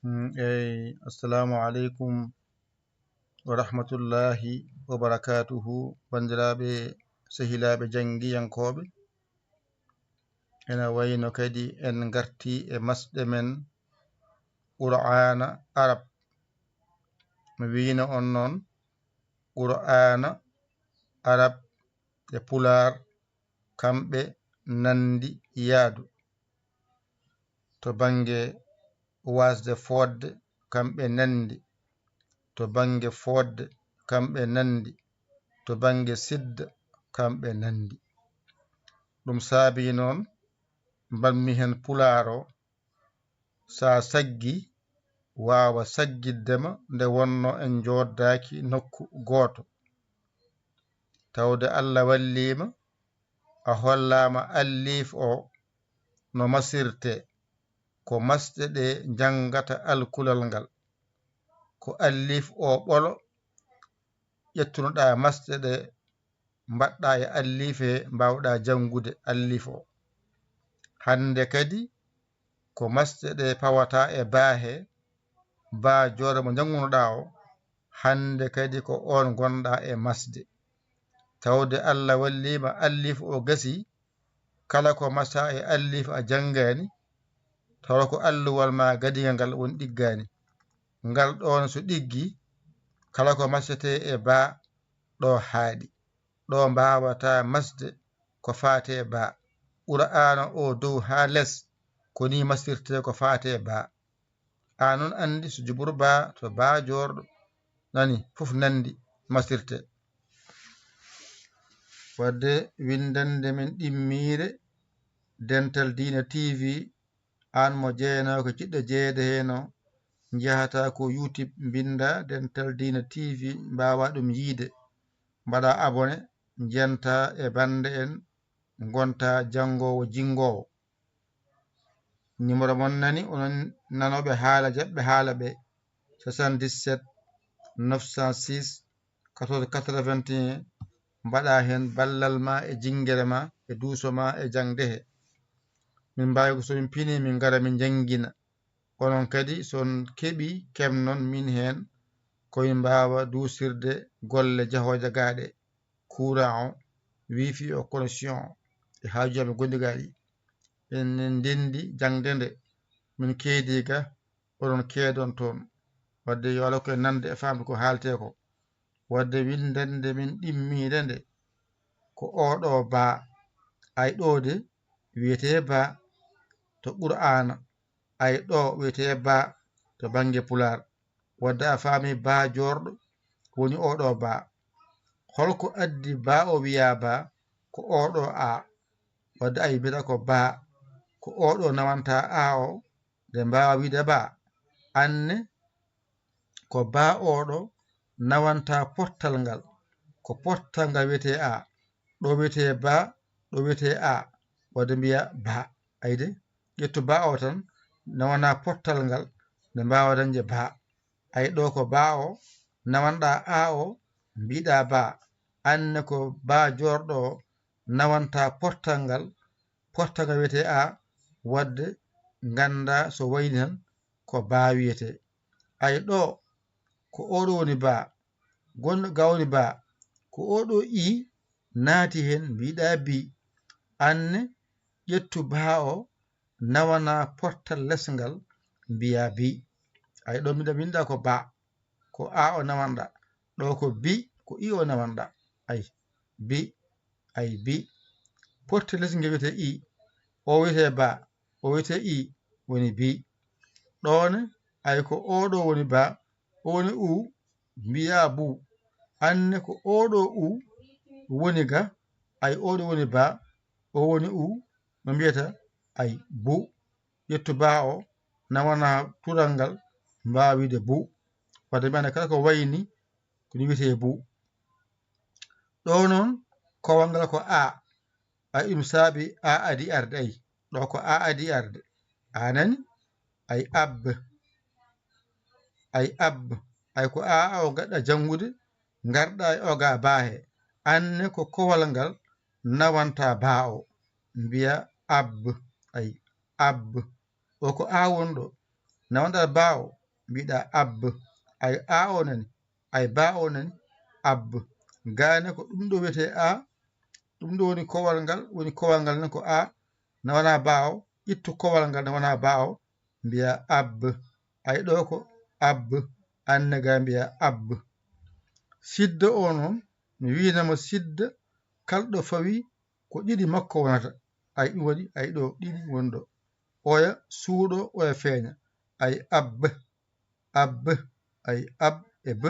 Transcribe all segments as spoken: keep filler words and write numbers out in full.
Mm, eyi, assalamu aleykum wa rahmatullahi wa barakatuhu, banndiraaɓe, sehilaaɓe janngiyankooɓe. Ena wayno kadi en ngarti e masɗe men Qur'aana Arab. Mi wiyno on noon, Qur'aana Arab e Pulaar, kamɓe nanndi yaadu. To bannge waasde fooɗde, kamɓe nanndi. To bannge fooɗde, kamɓe nanndi. To bannge sidda, kamɓe nanndi. Ɗum saabii noon, mbaɗmi heen Pulaar o, so a saggii, waawa saggitde ma nde wonnoo en njooddaaki nokku gooto. Tawde Alla wallii ma, a hollaama alliif o no masirtee, ko masɗe ɗe njanngata alkulal ngal. Ko alliif o ɓolo ƴettuno-ɗaa masɗe ɗe, mbaɗ-ɗaa e alliif he, mbaaw-ɗaa janngude alliif o. Hannde kadi ko masɗe ɗe pawata e baa he, baa joorɗo mo njannguno-ɗaa o, hannde kadi ko oon ngon-ɗaa e masde. Tawde Alla wallii ma alliif o gasii, kala ko masaa e alliif a janngaani, tawa ko alluwal ma gadiigal ngal woni ɗiggaani. Ngal ɗoon so ɗiggii, kala ko masetee e baa ɗo haaɗi. Ɗo mbaawataa masde ko faati e baa. Qur'aana o dow haa les, ko nii masirtee ko faati e baa. Aan noon anndi so jubur baa to baa joorɗo nani, fof nanndi masirtee. Wadde winndannde men ɗimmiire, Dental Diina T V, aan mo jeyanoo ko jiɗɗo jeyeede heen o, njahata ko YouTube, mbinnda Dental Diina T V, mbaawa ɗum yiyde. Mbaɗa abonné, njentaa e bannde en, ngontaa janngoowo jinngoowo. Numéro mon nani, onon nanooɓe haala, jaɓɓe haala ɓe, soixante-dix-sept neuf cent six quatorze quatre-vingt-un, mbaɗa heen ballal ma e jinngere ma e duuso ma e jaŋde he. Min mbaawi ko so min pinii, min ngara min njanngina. Onon kadi, so on keɓii, keɓnon min heen, ko min mbaawa duusirde golle jahooje gaa ɗe, courant o, wifi o, connexion o, e haajuuji amen gonɗi gaa ɗi. En ndenndi jaŋde nde, min keedii ga, oɗon keedon toon. Wadde yo Allah ko en nande e faamde ko haaltee ko. Wadde winndannde min ɗimmiire nde, ko oo ɗoo baa. Ay ɗoo de, wiyetee baa to Qur'aana. Ay ɗoo wiyetee baa to bannge Pulaar. Wadde a faami baa joorɗo woni oo ɗoo baa. Hol ko addi baa o wiyaa baa? Ko oo ɗoo aa. Wadde ay mbiɗa ko baa. Ko oo ɗoo nawanta aa o, nde mbaawa wiyde baa. Aan ne, ko baa oo ɗoo nawanta pottal ngal. Ko pottal ngal wiyetee aa. Ɗo wiyetee baa, ɗo wiyetee aa. Wadde mbiyaa baa. Ay de, ƴettu baa o tan, nawana pottal ngal, nde mbaawa dañde baa. Ay ɗo ko baa o, nawanɗaa aa o, mbiɗaa baa. Aan ne ko baa joorɗo o, nawanta pottal ngal, pottal ngal wiyetee aa, wadde nganndaa so wayni tan ko baa wiyetee. Ay ɗo, ko oo ɗoo woni baa, gonɗo gaa woni baa, ko oo ɗoo ii naati heen, mbiɗaa bii. Aan ne, ƴettu baa o, nawana pottal les ngal, mbiyaa bii. Ay ɗo mbiɗa winnda ko baa, ko aa o nawanɗaa. Ɗo ko bii, ko ii o nawanɗaa. Ay, bii, ay bii. Pottal les ngal wiyetee ii, o wiyetee baa, o wiyetee ii, woni bii. Ɗo ne, ay ko oo ɗoo woni baa, o woni uu, mbiyaa buu. Aan ne ko oo ɗoo uu woni gaa, ay oo ɗoo woni baa, o woni uu, no mbiyata ay buu. Ƴettu baa o, nawana tural ngal, mbaawa wiyde buu. Wadde mbiɗa anndi kala ko wayi nii, ko ɗum wiyetee buu. Ɗo noon, kowal ngal ko aa. Ay ɗum saabi aa adii arde, ay. Ɗo ko aa adii arde. A nani? Ay ab. Ay ab. Ay ko aa o gaɗɗa janngude, ngarɗaa e oo gaa baa he. Aan ne ko kowal ngal nawanta baa o. Mbiyaa ab. Ay ab. O ko aa woni ɗo. Nawanɗaa baa o. mbiɗa ab. Ay a o nani, ay ba o nani, ab. Gaane ko ɗum ɗo wiyetee a, ɗum ɗo woni kowal ngal, woni kowal ngal nan ko a, na wona ba o, ittu kowal ngal na wona ba o, mbiya ab. Ay ɗo ko ab, anne ga mbiya ab. Siddo o noon, mi wiinamo siddo, kala ɗo fawi ko ɗiɗi makko wonata. Ay ɗum waɗi, ay ɗo ɗiɗi woni ɗo. Oya suuɗo, oya feeña. Ay ab, ab, ay ab e b.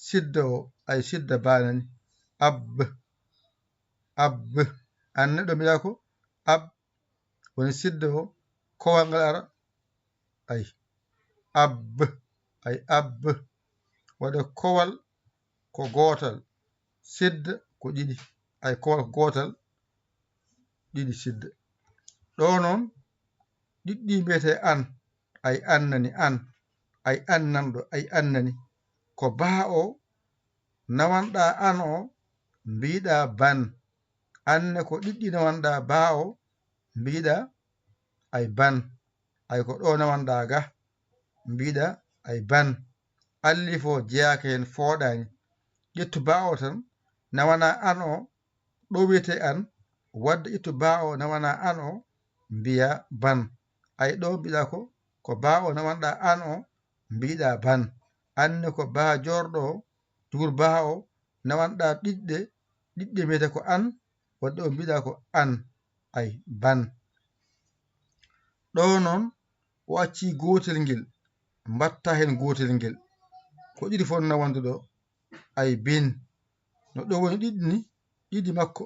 Siddo o, ay siddo ba nani. Ab, ab. Anne ɗo mbiɗa ko ab, woni siddo o, kowal ngal ara. Ay ab, ay ab. Waɗa kowal ko gootal, sidda ko ɗiɗi. Ay kowal ko gootal, ɗiɗi sidda. Ɗo noon, ɗiɗɗi mbiyetee an, ay an nani, an, ay an nanɗo, ay an nani. Ko ba o nawanɗa an o, mbiɗa ban. Anne ko ɗiɗɗi nawanɗa ba o, mbiɗa ay ban. Ay ko ɗo nawanɗa ga, mbiɗa ay ban. Allifo jeyaaka heen, fooɗaani. Ƴettu ba o tan, nawana an o, ɗo wiyetee an, wadde ƴettu ba o, nawana an o, mbiya ban. Ay ɗo mbiɗa ko, ko ba o nawanɗa an o, mbiɗa ban. Anne ko ba joorɗo o, juur ba o, nawanɗa ɗiɗɗe, ɗiɗɗe mbiyetee ko an, wadde o mbiɗa ko an, ay ban. Ɗo noon, o acci gootel ngel, mbatta heen gootel ngel. Ko ɗiɗi fof nawande ɗo, ay bin. No ɗo woni ɗiɗi ni, ɗiɗi makko,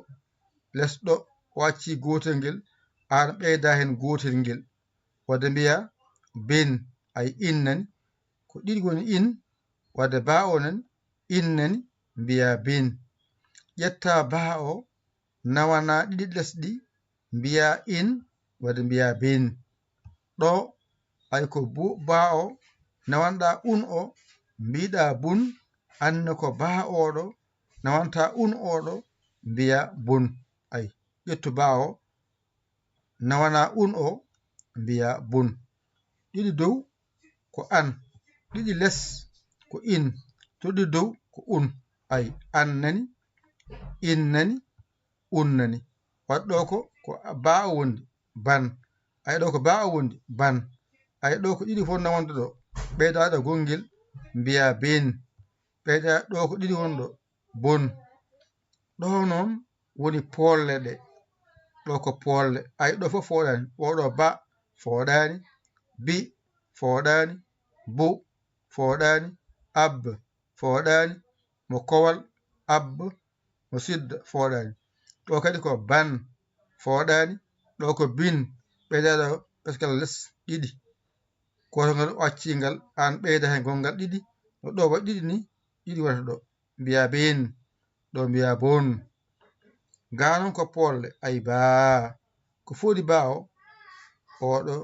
les ɗo, o acci gootel ngel, aan ɓeyda heen gootel ngel. Wadde mbiya bin, ay in nani, ko ɗiɗi woni in, wadde ba o nani, in nani, mbiya bin. Ƴetta ba o, nawana ɗiɗi les ɗi, mbiya in, wadde mbiya bin. Ɗo, ay ko bu-, ba o, nawanɗa un o, mbiɗa bun, anne ko ba oɗo, nawanta un oɗo, mbiya bun. Ay, ƴettu ba o, nawana un o, mbiya bun. Ɗiɗi dow ko an, ɗiɗi les ko in, to ɗiɗi dow ko un. Ay, an nani, in nani, un nani. Waɗ ɗo ko, ko ba o wondi, ban. Ay ɗo ko ba o wondi, ban. Ay ɗo ko ɗiɗi fof nawande ɗo. Ɓeyda ɗo gonngel, mbiya ben. Ɓeyda ɗo ko ɗiɗi wonɗo, bon. Ɗo noon woni poolle ɗe. Ɗo ko poolle. Ay ɗo fof fooɗaani. Oɗo ba fooɗaani, bi fooɗaani, bu fooɗaani, ab fooɗaani, mo kowal, ab mo sidda fooɗaani. Ɗo kadi ko ban fooɗaani, ɗo ko bin, ɓeyda ɗo peskal les ɗiɗi. Gooto ngal o acci ngal, aan ɓeyda heen gonngal ɗiɗi. No ɗo waɗi ɗiɗi ni, ɗiɗi wonata ɗo. Mbiya bin, ɗo mbiya bon. Gaa noon ko poolle, ay baa. Ko fooɗi baa o? Oɗo,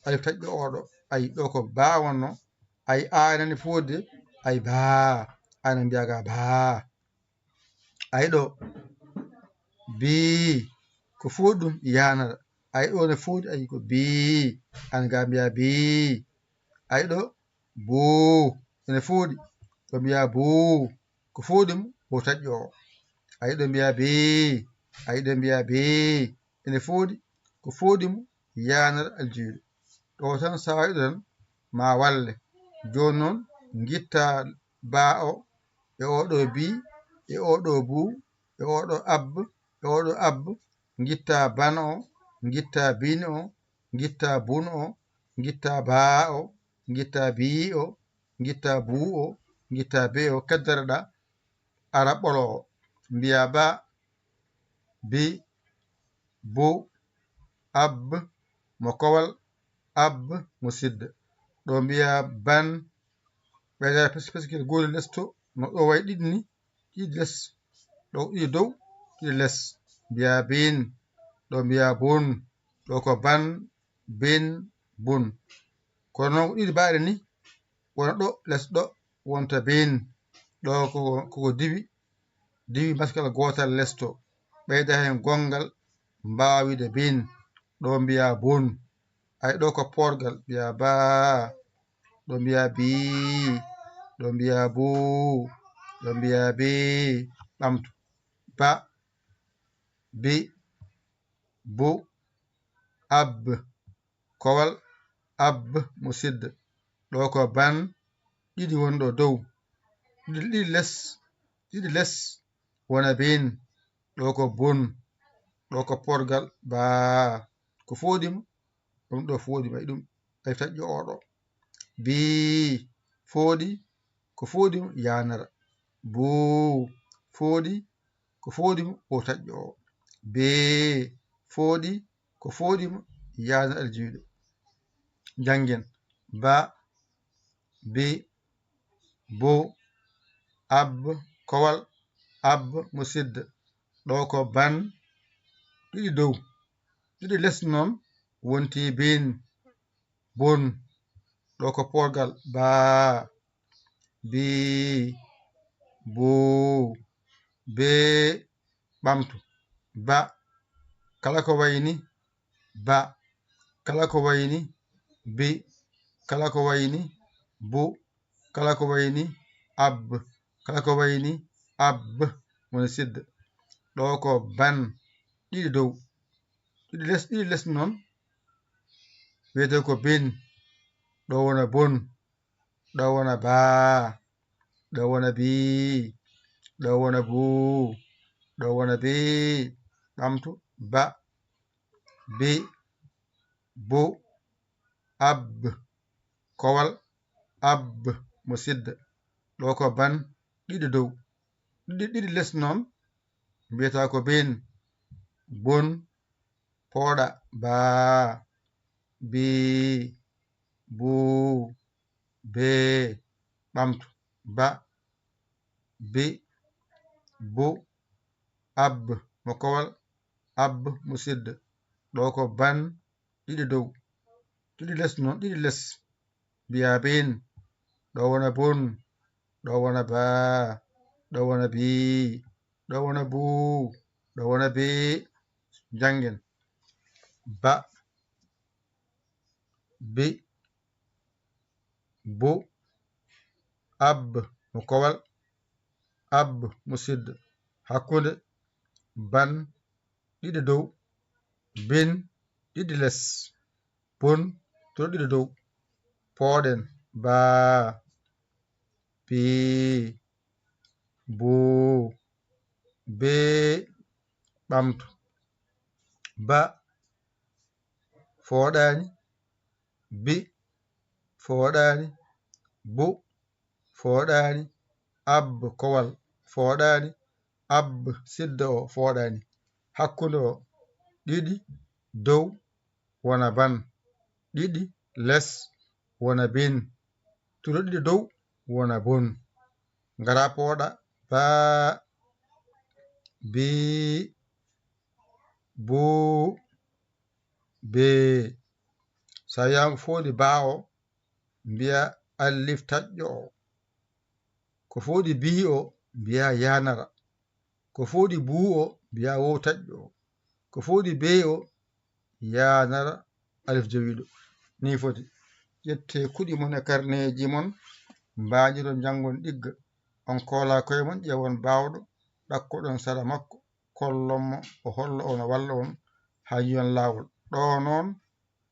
alif taƴɗo oɗo. Ay ɗo ko baa wonno. Ay a nani fooɗde, ay baa. Aan mbiya ga baa. Ay ɗo, bii. Ko fooɗi ɗum yanata. Ay ɗo ne fooɗi, ay ko bii. Aan ga mbiya bii. Ay ɗo, buu. Ene fooɗi. Ɗo mbiya buu. Ko fooɗi mo, ko taƴƴo o. Ay ɗo mbiya bii. Ay ɗo mbiya bii. Ene fooɗi. Ko fooɗi mo, yanata aljiiɗo. Ɗo tan saawiɗo tan ma walle. Jooni noon, ngitta baa o, e oɗo bii, e oɗo buu, e oɗo ab, e oɗo ab, ngitta ban o, ngitta bin o, ngitta bun o, ngitta baa o, ngitta bii o, ngitta buu o, ngitta bee o, keddoreɗa ara ɓolo o. Mbiya ba, bi, bu, ab, mo kowal, ab, mo sidda. Ɗo mbiya ban, ɓeyda pes-, peskil gooli les to, no ɗo wayi ɗiɗi ni, ɗiɗi les, ɗo ɗiɗi dow, ɗiɗi les. Mbiya bin, ɗo mbiya bun, ɗo ko ban, bin, bun. Kono noon ko ɗiɗi baaɗe ni, wona ɗo les ɗo, wonta bin. Ɗo ko, koko diwi, diwi maskal gootal les to. Ɓeyda heen gonngal, mbaawa wiide bin. Ɗo mbiya bun. Ay ɗo ko poorgal, mbiya baa. ɗo mbiya bii, ɗo mbiya buu, ɗo mbiya bii. Ɓamtu. Ba, bi, bu, ab, kowal, ab, musidɗo. Ɗo ko ban, ɗiɗi woni ɗo dow. Ɗiɗi, ɗiɗi les, ɗiɗi les wona bin. Ɗo ko bun. Ɗo ko porgal, baa. Ko fooɗi mo? Ɗum ɗo fooɗi mo, e ɗum, e taƴƴo oo ɗo. Bii, fooɗi, ko fooɗi mo yaanara. Buu, fooɗi, ko fooɗi mo o taƴƴo oo. Bee, fooɗi, ko fooɗi mo yaanara aljuuɗe. Njanngen. Ba, bi, bu, ab, kowal, ab, musidɗo. Ɗo ko ban, ɗiɗi dow. Ɗiɗi les noon wonti bin, bun. Ɗo ko porgal, baa, bii, buu, bee, ɓamtu. Ba, kala ko wayni, ba, kala ko wayni, bi, kala ko wayni, bu, kala ko wayni, ab, kala ko wayni, ab, woni sidda. Ɗo ko ban, ɗiɗi dow. Ɗiɗi les, ɗiɗi les noon, wiyetee ko bin. Ɗo wona bun, ɗo wona baa, ɗo wona bii, ɗo wona buu, ɗo wona bii. Ɓamtu, ba, bi, bu, ab, kowal, ab, musidɗo. Ɗo ko ban, ɗiɗi dow. Ɗiɗi, ɗiɗi les noon, mbiyata ko bin, bun, pooɗa, baa, bii, buu, bee. Ɓamtu, ba, bi, bu, ab, mo kowal, ab, musidɗo. Ɗo ko ban, ɗiɗi dow. Ɗiɗi les noon, ɗiɗi les. Mbiya bin, ɗo wona bun, ɗo wona baa, ɗo wona bii, ɗo wona buu, ɗo wona bee. Njanngen. Ba, bi, bu, ab, mo kowal, ab, musidɗo. Hakkunde, ban, ɗiɗi dow, bin, ɗiɗi les, bun, to ɗiɗi dow. Pooɗen, baa, bii, buu, bee. Ɓamtu. Ba, fooɗaani, bi, fooɗaani, bu, fooɗaani, ab, kowal, fooɗaani, ab, sidda o, fooɗaani. Hakkunde o, ɗiɗi dow, wona ban, ɗiɗi les, wona bin, tulo ɗiɗi dow, wona bun. Ngara pooɗa, baa, bii, buu, bee. So a wiyaama ko fooɗi baa o, mbiya alif taƴƴo o. Ko fooɗi bii o, mbiya yaanara. Ko fooɗi buu o, mbiya woow taƴƴo o. Ko fooɗi bee o, yaanara alif jowiiɗo. Nii foti. Ƴettee kuɗi mon e karneeji mon, mbaajiro njanngon ɗigga. On koolaa koye mon, ƴeewon baawɗo, ɗakkoɗon sara makko, kollon mo, o holla on, o walla on, haa yiyon laawol. Ɗo noon,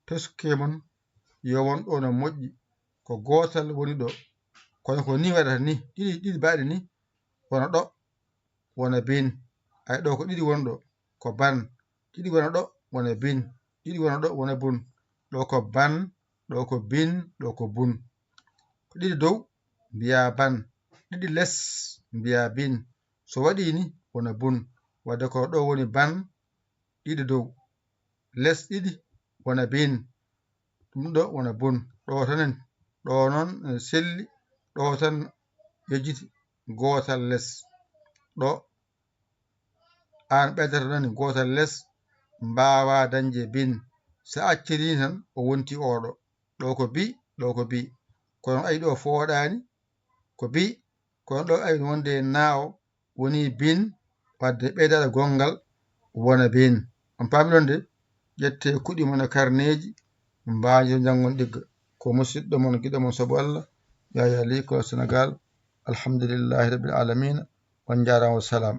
teskee mon, yo won ɗo no moƴƴi. Ko gootal woni ɗo. Kono ko nii waɗata nii, ɗiɗi, ɗiɗi baaɗi nii, wona ɗo, wona bin. Ay, ɗo ko ɗiɗi woni ɗo, ko ban. Ɗiɗi wona ɗo, wona bin. Ɗiɗi wona ɗo, wona bun. Ɗo ko ban, ɗo ko bin, ɗo ko bun. Ko ɗiɗi dow, mbiya ban. Ɗiɗi les, mbiya bin. So waɗi ni, wona bun. Wadde ko ɗo woni ban, ɗiɗi dow. Les ɗiɗi, wona bin. Ɗum ɗo wona bun. Ɗo tan en, ɗo noon ene selli, ɗo tan yejjiti, gootal les. Ɗo aan ɓeydata noon gootal les, mbaawaa dañde bin. So a acciri tan, o wonti oo ɗo. Ɗo ko bi, ɗo ko bi. Kono ay ɗo fooɗaani, ko bi, kono ɗo ay wonde naawo woni bin, wadde ɓeydaɗo gonngal wona bin. On paami ɗon de, ƴettee kuɗi mon e karneeji, mbaajiro njanngon ɗigga. Ko Ko musiɗɗo mon, giɗo mon sabu Allah, Yaya Liko Senegal. Alhamdulillahi Rabbil Alamina. On njaaraama, wa salaam.